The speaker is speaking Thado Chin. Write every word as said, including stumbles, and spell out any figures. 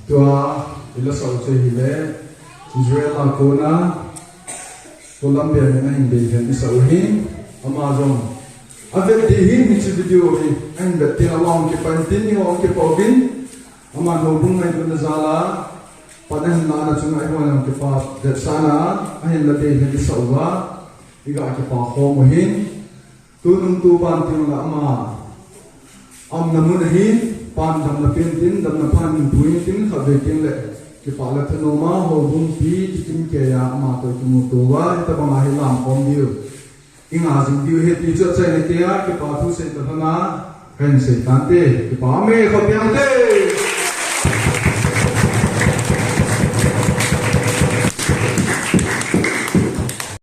Tua, i la sau chu hile, Israel a kona, Colombia hin ahin bei hen i sau hi. Ama jong avet ding hin hiche video hi ahin vet ding, ama hung kipan tin, eiho hung kipa uvin. Ama houbung ngailutna jal a pan ahin lana chunga eiho jong kipa vetsahna ahin la ding hin isah uva, iga kipa khom u ahin. Tunung tuban teng le ama aumna mun ahin, pan damna pen tin, damna phan in pui tin, khatvei teng le kipa le thanom a houbung pi kikim kei a ama toh kimuto uva, hitobang a hi lam khom diu, inga jing diu ahi ti chu achaina kei a kipa thu sei talhon a kahin sei tante, kipa ume, khut beng te.